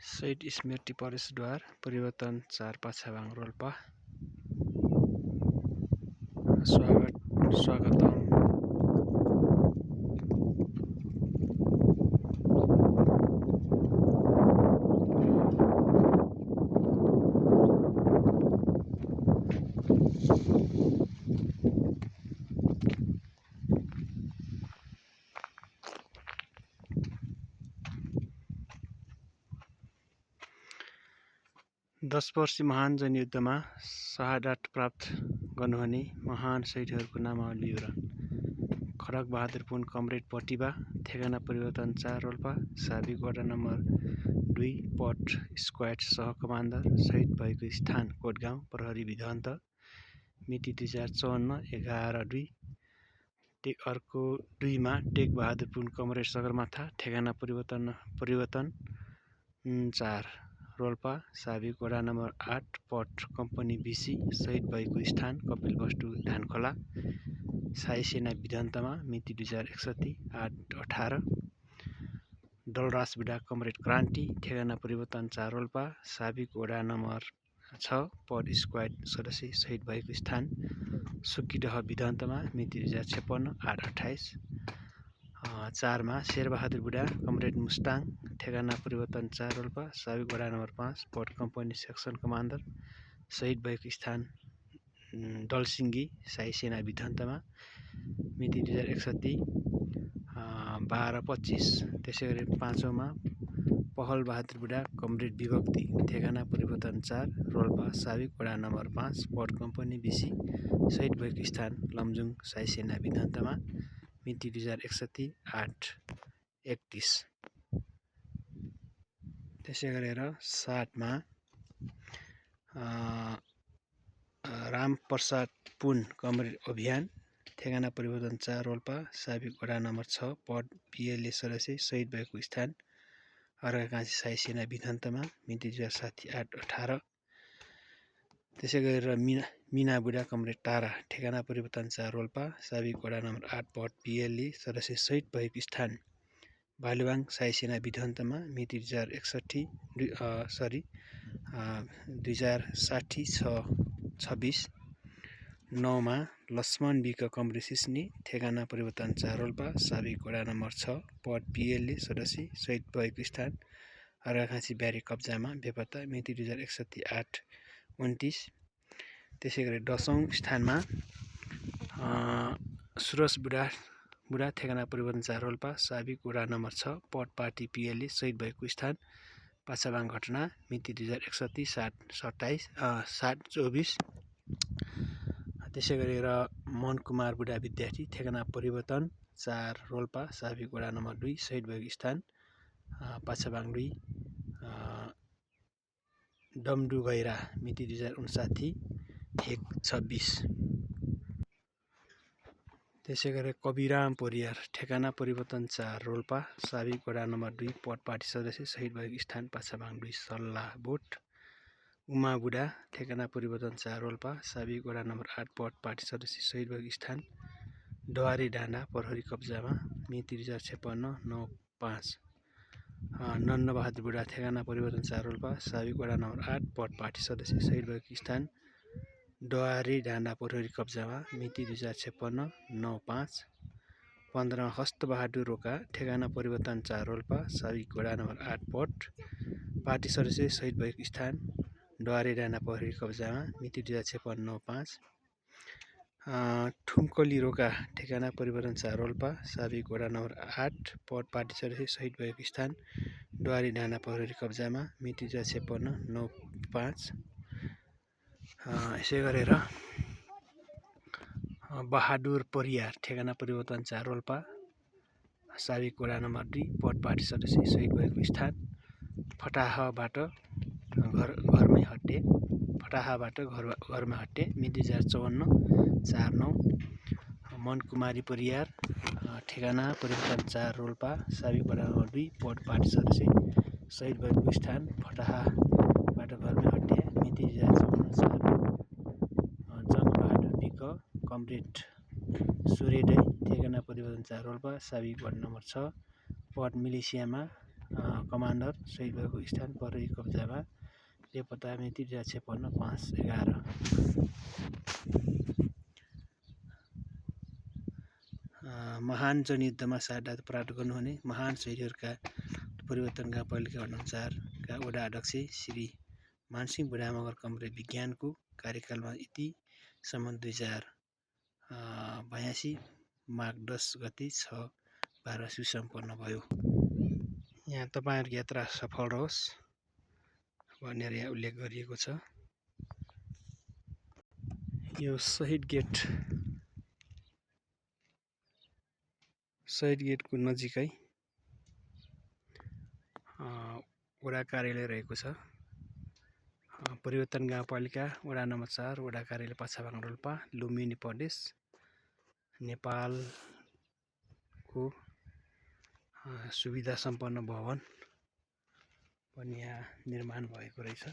शहीद स्मृति प्रवेशद्वार परिवर्तन 4 पाछाबाङ रोल्पा। स्वागतम। 10 वर्षीय महान जनयुद्धमा शहादत प्राप्त गर्नुहुने महान शहीदहरूको नामावली विवरण। खड्ग बहादुर पुन कमरेड प्रतिभा, ठेगाना परिवर्तन 4 रोल्पा, साबिक वडा नम्बर 2 पट स्क्वाड सह कमान्डर, शहीद भएको स्थान कोटगाउँ प्रहरी विधन्त, मिति 2054-11-2। अर्को 2 मा टेक बहादुर पुन कमरेड सगरमाथा, ठेगाना परिवर्तन 4 रोल्पा, साबिक वडा नम्बर 8 पट कम्पनी बिसी, शहीद भएको स्थान कपिलवस्तु धानखोला, साई सेना विधन्तमा, मिति 2061-8-18। दलराज बुढा कमरेड क्रान्ति, ठेगाना परिवर्तन 4 रोल्पा, साबिक वडा नम्बर 6 पट स्क्वाड सदस्य, शहीद भएको स्थान सुकीदह विधन्तमा, मिति 2056-8-28। 4 मा शेरबहादुर बुढा कमरेड मुस्ताङ, ठेगाना परिवर्तन 4 रोल्पा, साबिक वडा नम्बर 5 पट कम्पनी सेक्सन कमान्डर, शहीद भएको स्थान दलसिङ्गी साई सेना विधन्तमा, मिति 2061-12-25। त्यसै गरी 5 मा पहल बहादुर बुढा कमरेड विभक्ति, ठेगाना परिवर्तन 4 रोल्पा, साबिक वडा नम्बर 5 पट कम्पनी बिसी, शहीद भएको स्थान लमजुङ साई सेना विधन्तमा, मिति 2061-8-31। त्यसै गरेर 7 मा रामप्रसाद पुन कमरेड अभियान, ठेगाना परिवर्तन 4 रोल्पा, साबिक वडा नम्बर 6 पट पिएलए सदस्य, शहीद भएको स्थान अर्घाखाँची साई सेना विधन्तमा, मिति 2060-8-18। त्यसै गरेर मिना बुढा कमरेड तारा, ठेगाना परिवर्तन 4 रोल्पा, साबिक वडा नम्बर 8 पट पिएलए सदस्य, शहीद भएको स्थान भालुवाङ साई सेना विधन्तमा, मिति 2060-26। 9 मा लक्ष्मण विक कमरेड सिस्ने, ठेगाना परिवर्तन 4 रोल्पा, साबिक वडा नम्बर 6 पट पिएलए सदस्य, शहीद भएको स्थान अर्घाखाँची ब्यारी कब्जामा बेपत्ता, मिति 2061-8-29। त्यसै गरी 10औं स्थानमा सुरज बुढा ठेगाना परिवर्तन 4 रोल्पा, साबिक वडा नम्बर 6 पट पार्टी पिएलए, शहीद भएको स्थान पाछाबाङ घटना, मिति 2061-7-24। त्यसै गरेर मन कुमार बुढा विद्यार्थी, ठेगाना परिवर्तन 4 रोल्पा, साबिक वडा नम्बर 2, शहीद भएको स्थान पाछाबाङ 2 डमडु गैरा, मिति 2059-1-26। त्यसै गरी कविराम परियार, ठेगाना परिवर्तन 4 रोल्पा, साबिक वडा नम्बर 2 पट पार्टी सदस्य, शहीद भएको स्थान पाछाबाङ 2 सल्लाह बोट। उमा बुढा, ठेगाना परिवर्तन 4 रोल्पा, साबिक वडा नम्बर 8 पट पार्टी सदस्य, शहीद भएको स्थान डवारी डाँडा प्रहरी कब्जामा, मिति 2056-9-5। नन्न बहादुर बुढा, ठेगाना परिवर्तन 4 रोल्पा, साबिक वडा नम्बर 8 पट पार्टी सदस्य, शहीद भएको स्थान डवारी डाँडा प्रहरी कब्जामा, मिति 2056-9-5। 15 हस्त बहादुर रोका, ठेगाना परिवर्तन 4 रोल्पा, साबिक वडा नम्बर 8 पट पार्टी सदस्य, शहीद भएको स्थान डवारी डाँडा प्रहरी कब्जामा, मिति 2056-9-5। ठुम्कली रोका, ठेगाना परिवर्तन 4 रोल्पा, साबिक वडा नम्बर 8 पट पार्टी सदस्य, शहीद भएको स्थान डवारी डाँडा प्रहरी कब्जामा, मिति 2056-9-5। यसै गरेर बहादुर परियार, ठेगाना परिवर्तन 4 रोल्पा, साबिक वडा नम्बर 2 पट पार्टी सदस्य, शहीद भएको स्थान फटाहाबाट घरमै हट्टे, मिति 2054-4-9। मनकुमारी परियार, ठेगाना परिवर्तन 4 रोल्पा, साबिक वडा नम्बर 2 पट पार्टी सदस्य, शहीद भएको स्थान फटाहाबाट घरमै हट्टे, मिति 2054-4-9। जङ्गबहादुर विक कमरेड सूर्योदय, ठेगाना परिवर्तन 4 रोल्पा, साबिक वडा नम्बर 6 पट मिलिसियामा, कमान्डर शहीद भएको स्थान प्रहरी कब्जामा। बेपत्ता मिति 2056 5/11। महान जनयुद्धमा शहादत प्राप्त गर्नुहुने महान शहीदहरूका परिवर्तन गाउँपालिका वडाअनुसारका वडा अध्यक्ष श्री मानसिंह बुढामगर कमरेड विज्ञानको कार्यकालमा यतिसम्म 2082 माघ 10 गते 6/12 सुसम्पन्न भयो। यहाँ तपाईँहरूको यात्रा सफल रहोस् भनेर यहाँ उल्लेख गरिएको छ। यो शहीद गेटको नजिकै वडा कार्यालय रहेको छ। परिवर्तन गाउँपालिका वडा नम्बर 4 वडा कार्यालय पछाबाङ रोल्पा लुम्बिनी प्रदेश नेपालको सुविधा सम्पन्न भवन पनि यहाँ निर्माण भएको रहेछ।